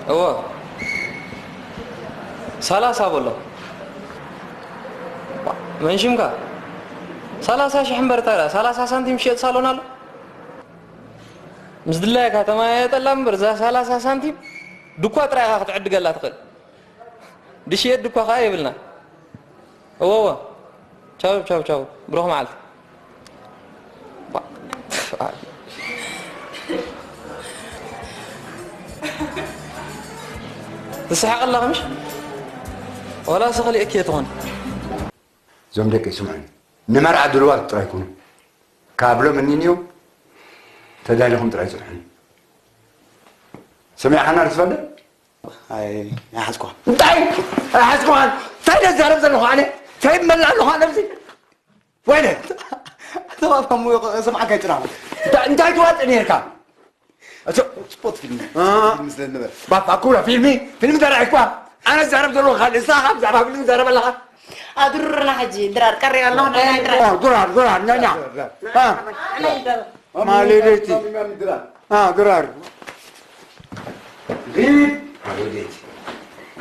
እወ፣ ሰላሳ በሎ። መን ሽምካ? ሰላሳ ሽሕ እምበር፣ ታዲያ ሰላሳ ሳንቲም ሽየጥ ሳሎን ኣሎ? ምስ ድላይካ ተመያየጠላ እምበር፣ እዛ ሰላሳ ሳንቲም ድኳ ጥራይ ኢኻ ክትዕድገላ ትኽእል። ድሽየጥ ድኳ ኸኣ የብልና። እወ፣ እወ። ቻው፣ ቻው፣ ቻው። ብሩኽ መዓልቲ። ትስሕቕ ኣለኻ ምሽ? ዋላ ሰኽሊእኪ እየ ትኾን። እዞም ደቂ ስምዑኒ። ንመርዓ ድልዋት ጥራይ ኩኑ። ካብ ሎም እኒንዮም ተዳሊኹም ጥራይ ጽንሑኒ። ሰሚዕኻና ርስ ፈደ? ኣይ፣ ኣይሓዝኳን። እንታይ? ኣይሓዝኳን? እንታይ ደዛረብ ዘለኹ ኣነ? እንታይ ይመልእ ኣለኹ ኣነ ኣብዚ? ወይለ! ተባባሙ፣ ሰምዓካ ይጭራሙ። እንታይ፣ እንታይ ትዋጥ ነርካ? እቶ ስፖርት ፊልም። አ። ፊልም ስለ ንበር። ባባ ኩላ ፊልሚ፣ ፊልም ተራእይኳ። ኣነ ዛረብ ዘለኹ ካልእ፣ ንስኻ ብዛዕባ ፊልም ዛረብ ኣለኻ። ኣድሩርና ሕጂ ድራር ቀሪብ ኣለኹ፣ ናይ ድራር። ኦ፣ ድራር፣ ድራር፣ ኛ፣ ኛ። አ። ናይ ድራር። ማሌሌቲ። ድራር። አ፣ ድራር። ሪድ። ማሌሌቲ።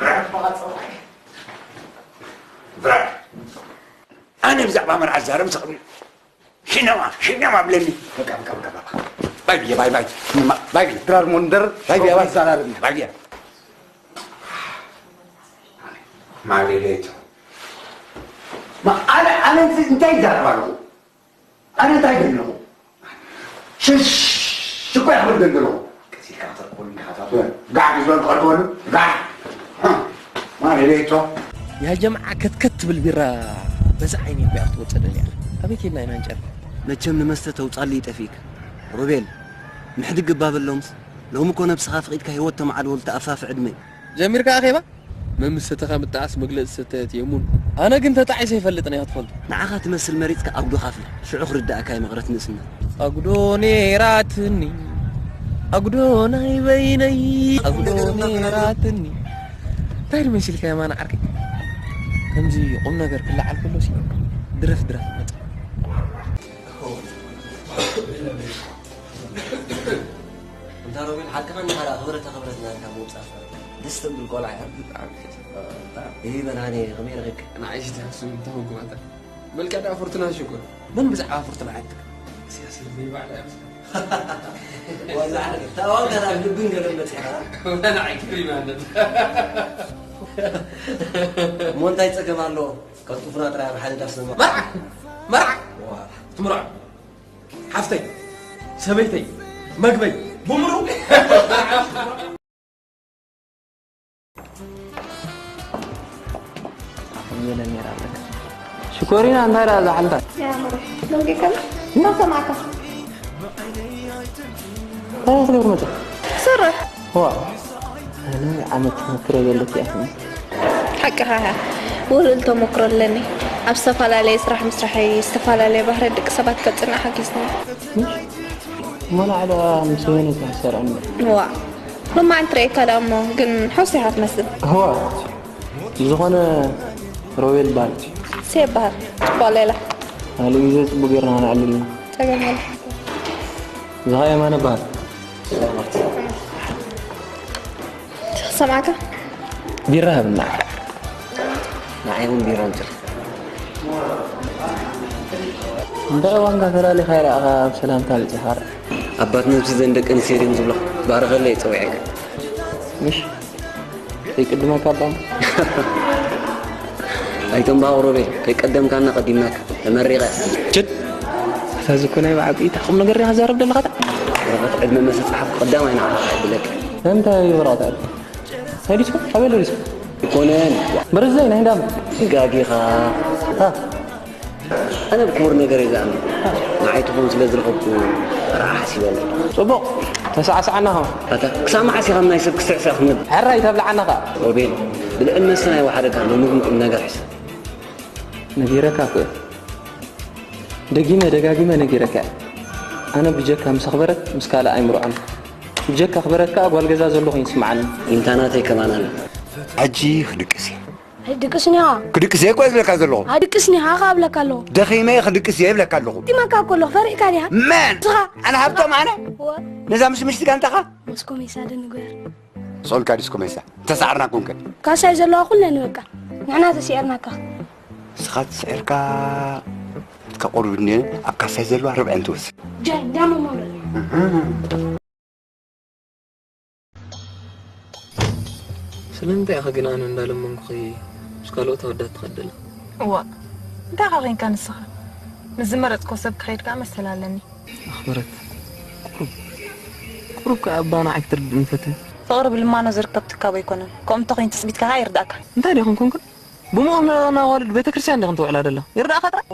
ድራር። ድራር። ኣነ ብዛዕባ መርዓ ዝዛረብ ዝኽእል ሽነማ፣ ሽነማ ብለኒ። በቃ፣ በቃ፣ በቃ፣ በቃ። ባይ ብየ፣ ባይ፣ ባይ። ሽነማ፣ ባይ ብየ። ድራር ሞንደር፣ ባይ ብየ፣ ባይ። ዛራርና። ባይ ብየ። ማሌሌቶ። ማ፣ ኣነ፣ ኣነ እንት-፣ እንታይ ይዛረብ ኣለኹ? ኣነ እንታይ ይብል ኣለኹ? ሽሽ፣ ሽኮ ይኽብል ዘለኹ። ቀስ ኢልካ ክትረክበሉ ኢኻ፣ ታቱ። ጋዕ ዝበል ክቐርበሉ፣ ጋዕ። ማሌሌቶ። ያ ጀምዓ፣ ከትከት ትብል ቢራ በዛ ዓይኒ እኮ እያ ክትወፅእ ደልያ። ኣበይ ኬድና ኢና ንጨርፍ? መቸም ንመስተ ተውፃሉ እዩ ጠፊእካ። ሮቤል፣ ምሕድግ እባ በሎምስ። ሎሚ እኮ ነብስኻ ፍቒድካ ህይወት ተማዕድወሉ ተኣፋፊ ዕድመ እዩ። ጀሚርካ ኣኼባ? መምሰተኻ ምጥዓስ መግለጺ ሰታየት የሙን። ኣነ ግን ተጣዒሰ ይፈልጥን እየ ክትፈልጦ። ንዓኻ ትመስል መሪጽካ ኣጉዶ ካፍለ። ሽዑ ክርድኣካ እዩ መቕረት ንእስነት። ኣጉዶ ኔራትኒ፣ ኣጉዶ ናይ በይነይ፣ ኣጉዶ ኔራትኒ። እንታይ ድመሲልካ የማነ ዓርከይ? ከምዚ ቁም ነገር ክለዓል ከሎ ሲ ድረፍ ድረፍ ይመጽእ። እንታ ሮቤል፣ ሓቅኻ እንዲኻ ደኣ፣ ክብረተ ክብረት ናትካ ምውጻእ ፈርሒ። ደስ ተብል ቆልዓ ኢኻ። ብጣዕሚ ደስ። ይበል፣ ሃኒ፣ ከመይ ረኺብካ? ንዓይሲ ትሕስብ እንተኾንኩም ኣንታ። መልክዕ ደኣ ፍርቱና ሽኮር። መን ብዛዕባ ፍርቱና ዓድካ? ሲያሲ ዘይባዕላ እያ። ወላ፣ ተዋጋ ናብ ልብን ገለን በጺሕካ። ወላ ንዓይ ክብሪ ማለት። እሞ እንታይ ጸገም ኣለዎ? ከጥፉና ጥራይ ኣብ ሓደ ዳስ ነማ። መርዓ! መርዓ! ዋ። ትምርዖ። ሓፍተይ፣ ሰበይተይ፣ መግበይ፣ ብምሉ። ሽኮሪና እንታይ ደኣ ዝሓልታ? ያምሩ። ደንጊ ከለ? እንዳሰማዕካ። እንታይ ክትገብር መጽእ? ክሰርሕ። ዋ። ኣነ ዓመት መክረ ዘለኪ ኣኽኒ። ሓቅኻ ኢኻ። ውህሉል ተመክሮ ኣለኒ። ኣብ ዝተፈላለየ ስራሕ ምስራሐይ ዝተፈላለየ ባህርያት ደቂ ሰባት ከጽንዕ ሓጊዝኒ። እሞ ንዓይ ደኣ ምስ ወይነ እዛ ዝሰርዐኒ። ዋ፣ ሎማዓንቲ ርእየካ ደኣ እሞ ግን ሕውስ ኢኻ ትመስል። እዋ፣ ብዝኾነ ሮቤል ይበሃል። ሴ ይበሃል። ጽቡቕ ሌላ። ካልእ ግዜ ጽቡቕ ጌርና ክንዕልል ኢና። ጸገም የለን። እዛ ኸኣ የማነ ይበሃል። ሰማዕካ? ቢራ ሃብና። ንዓይ እውን ቢራ ኣምፅእ። እንዳ እዋንካ ተላሊኻ ይረኣኻ ኣብ ሰላምታ በፂኻ። ኣባት ነብሲ ዘን ደቂ ኣንስትዮ ድዮም ዝብሎ? ባረኸለይ ፀዊዐካ። ምሽ? ከይቅድመካ ኣባ። ኣይተንባሁ ሮቤል፣ ከይቀደምካና ቀዲምናካ። ተመሪቐ። ችድ! እታ ዝኮ ናይ በዓል ቂኢታ ቁም ነገር ዲኻ ዛረብ ደለኻ? ወረቐት ዕድመ መሰ ጸሓፍ ቀዳማይ ንዓኻ ይብለካ። እንታይ ወረቐት ዕድመ? ናይ ዲስኮ? ኣበይ ኣሎ ዲስኮ? ኣይኮነን። በረዘይ ናይ እንዳም። ተጋጊኻ። ሃ። ኣነ ብክቡር ነገር እየ ዝኣምን። ንዓይ ትኾን ስለ ዝረኸብኩ ረሓ ሓሲበ ኣለኹ። ጽቡቕ። ተሳዕስዓና ኸማ። ኣታ፣ ክሳብ መዓስ ኢኻ ናይ ሰብ ክስዕስዕ ክትነብር? ሕራይ ተብልዓና ኸኣ። ሮቤል፣ ብልዕን መስተን ኣይወሓደካ፣ ሎሚ ግን ቁም ነገር ሕሰብ። ነጊረካ እኮ እየ። ደጊመ ደጋጊመ ነጊረካ እየ። ኣነ ብጀካ ምስ ኣኽበረት ምስ ካልእ ኣይምርዖን። ብጀካ ኣኽበረት ከኣ ጓል ገዛ ዘለኹ ይስምዓኒ። ኢንታ ናተይ ከማን ኣነ። ሕጂ ክድቅስ እየ። ኣይድቅስን ኢኻ። ክድቅስ እየ እኮ ዝብለካ ዘለኹ። ኣይድቅስን ኢኻ ከኣ እብለካ ኣለኹ። ደኺመ እየ ክድቅስ እየ ይብለካ ኣለኹ። ዲማካ እኮ ኣለኹ፣ ፈሪሕካ ዲኻ? መን? ንስኻ። ኣነ ሃብቶም ኣነ? እወ። ነዛ ምሽምሽቲ ጋንታኻ? መስኮ ሜሳ ደንጎያ። ጾልካ ዲስኮ መሳ። ተሳዕርና ኮንከ። ካሳይ ዘለዋ ኩለን ይበቃ። ንሕና ተሲዕርናካ። ንስኻ ተስዕርካ ከቑርብ እኒኤ፣ ኣብ ካሳይ ዘለዋ ርብዐን ትወስድ። ጃይ፣ እንዳመ ማለት እዩ። ስለምንታይ ኢኻ ግን ኣነ እንዳለመንኩኺ ምስ ካልኦት ኣወዳት ትኸደላ? እዋ፣ እንታይ ኢኻ ኮንካ ንስኻ? ምስ ዝመረጽኮ ሰብ ክኸይድ ከኣ መሰል ኣለኒ። ኣኽብረት፣ ቁሩብ፣ ቁሩብ ከኣ ኣባና ኣይክትርድእኒ ፈትን። ፍቕሪ ብልማኖ ዝርከብ ትካቦ ኣይኮነን። ከምኡ እንተኾይኑ ትጽቢትካ ከኣ ይርዳእካ። እንታይ ዲኹም ኮንኩን? ብመቕለና ኣዋልድ ቤተ ክርስቲያን ዲኹም ትውዕላ ደላ? ይርዳእካ ጥራይ?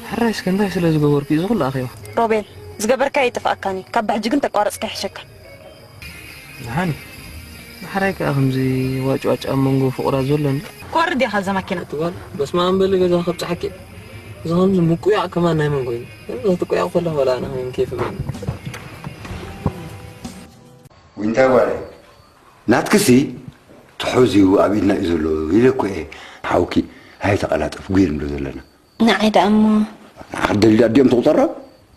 ሕራይ እስከ እንታይ ስለ ዝገበርኩ እዩ እዚ ኩሉ ኣኼባ? ሮቤል፣ ዝገበርካዮ ይጥፍኣካን እዩ። ካብ ብሕጂ ግን ተቋረጽካ ይሕሸካ። ደሓን እዩ። ደሓራይ ከኣ ከምዚ ዋጭ ዋጭ ኣብ መንጎ ፍቑራት ዘሎ እንዲ? ክወርድ እየ ካብዛ ማኪና። እትጓል፣ በስመ ኣብ በሊ ገዛ ከብጽሓኪ። እዚ ከምዚ ምቁያቕ ከማን ናይ መን ኮይኑ? እዚ ክትቁያቕ ከለኹ ወላ ኣነ ከመይ ኬፍ ይብለኒ። ዊንታ ጓለይ፣ ናትክሲ ትሑዝ እዩ፣ ኣብ ኢድና እዩ ዘሎ ኢለ እኮ እየ። ሓውኪ፣ ሃይ ተቐላጠፍ፣ ጉየል ንብሎ ዘለና። ንዓይ ደኣ እሞ ንዓኻ ደሊሉ ኣዲኦም ትቑጸሮ?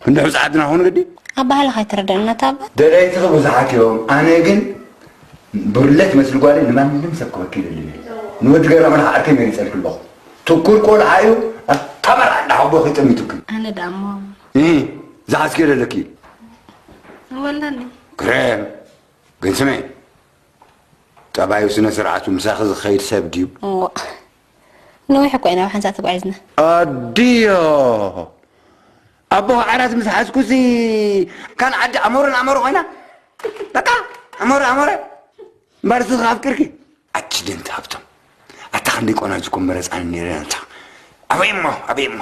ክንዲ ሕጹ ዓድና ኾኑ ግዲ? ኣባህላኻ ኣይትረዳእና፣ እታ ኣባ። ደለይትኺ ብዙሓት እዮም፣ ኣነ ግን ብርለ ትመስል ጓለይ ንማንም ሰብ ክበኪ ይደልን እየ። ንወዲ ገረመልካ ዓርከይ መሪጸልኪ ኣለኹ። ትኩር ቆልዓ እዩ፣ ኣታ መርዓ እንዳሓቦ ከይጠሚቱኪ። ኣነ ደኣ እሞ። እ፣ ዝሓዝኪ ደለኪ። ንወልዳኒ። ክሬም። ግን ስምዒ፣ ጠባዩ ስነ ስርዓቱ ምሳኺ ዝኸይድ ሰብ ድዩ? እዋ፣ ነዊሕ እኮ ኢና ኣብ ሓንሳእ ተጓዒዝና። ኣድዮ! ኣቦ ዓራት ምስ ሓዝኩሲ፣ ካን ዓዲ ኣሞረን ኣሞረ ኮይና? በቃ፣ ኣሞረ፣ ኣሞረ። እምበር እስኺ ኣፍቂርኪ? ኣክሲደንት ሃብቶም። ኣታ ክንደይ ቆናጁ እኮ መረጻኒ ነይረ ኣታ። ኣበይ እሞ፣ ኣበይ እሞ?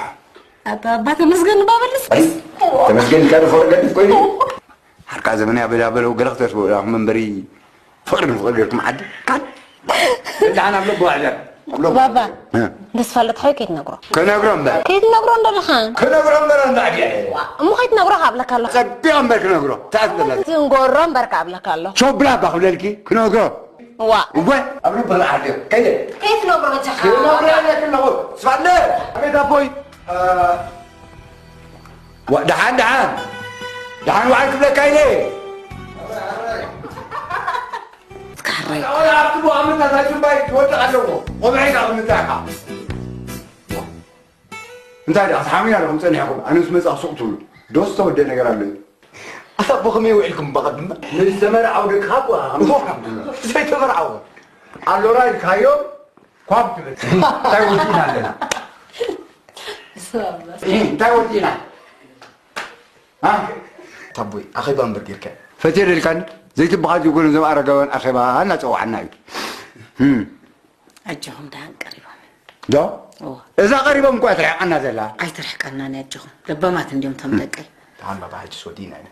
ኣታ ኣባ ተመስገን እባ በልስ። ኣይ፣ ተመስገን ኢልካ ዶ ፍቕሪ ገድፍ ኮይኑ? ሓርቃ ዘመን ያበላ በለው ገለ ክትደርስ በለው። ኣኹም መንበሪ ፍቕሪ ንፍቕሪ ገርኩም ዓዲ። ካን? ደሓን ኣብ ለቦ ኣሕደር። ኣብ ለቦ። ባባ፣ እ። ደስ ፋለት ሓይ ከይትነግሮ። ክነግሮ እምበር። ከይትነግሮ እንዶ ደሓን። ክነግሮ እምበር እንዶ ዓዲ ኣየ። እሞ ከይትነግሮ ካብለካ ኣለኹ። ጸቢቕ እምበር ክነግሮ። ተኣት በላ። ትንጎሮ እምበር ካብለካ ኣለኹ። ሾብላ እባ ክብለልኪ ክነግሮ። ዋ። እወ፣ ኣብ ልቢ ክልዓል ድዮ? ከይደ። ከይትነግሮ በጃኻ። ክነግሮ ኣለኪ ኣለኹ። ስፋለ። ኣቤት ኣቦይ። ዋ፣ ደሓን፣ ደሓን። ደሓን ዋዕል ክብለካ ኢለ። ትካሕረይ። ኣታ ወላ ኣብቲ ብኣመታት ኣይትንባይ ትወድቕ ኣለዎ። ቆብዐይ ካብ ምንታይ ኢኻ? እንታይ ደኣ፣ ሓሚና ዲኹም ጸኒሕኩም? ኣነ ምስ መጻኹ ሱቕ ትብሉ። ዶ ዝተወደአ ነገር ኣሎ እዩ? ኣታ ኣቦ ከመይ ውዒልኩም በቐድመ? ንዝተመርዓው ደቅኻ እኮ ኢኻ። እሞ፣ ዘይተመርዓው? ኣሎራ ኢልካዮም፣ ኳብ ትብል። እንታይ ወዲእና ኣለና? እንታይ ወዲእና? አ? ታቦይ፣ ኣኼባ እምበር ጌርካ። ፈትየ ደልካኒ? ዘይትበሃል ዘይኮነ፣ እዞም ኣረጋውያን ኣኼባ እናጸዋዕና እዩ። እም። ኣጆኹም ደሓን ቀሪቦም። ዶ? እዋ። እዛ ቀሪቦም እኮ እያ ትርሕቀና ዘላ። ኣይትርሕቀናን እያ ኣጆኹም። ለባማት እንድዮም እቶም እም። ደቀይ። ደሓን ባባ፣ ሕጂ ስወዲና ኢና።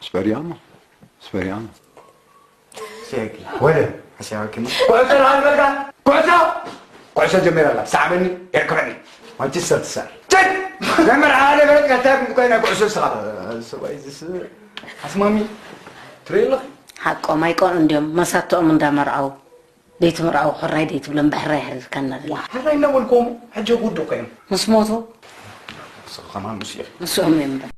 ስበርያማ። ስበርያማ። ሴኪ። ወደ። ኣስያወክኒ። ኩዕሶ ደሓን በልካ። ኩዕሶ! ኩዕሶ ጀሚራ ኣላ። ሰዓበኒ፣ የርክበኒ። ማንቸስተር ትሰር። ጭድ! ናይ መርዓ ሓደ ገለ ቀታይ ኮይና ኩዕሶ ስኻ። ሰብኣይ ዝስ-፣ ኣስማሚ። ትርኢ ኣለኺ? ሓቆም ኣይቀንዑ እንድዮም። መሳትኦም እንዳመርዓው። ደይትምርዓው ሕራይ ደይትብሎም ብሕራይ ኣሕሪርካና ደላ። ዋ፣ ሕራይ እናበልኩዎም ሕጂ ክውድቑ እዮም። ምስ ሞቱ? ንስኺ ከማን ምስ ኢኺ። ንስኦም እዮም እምበር።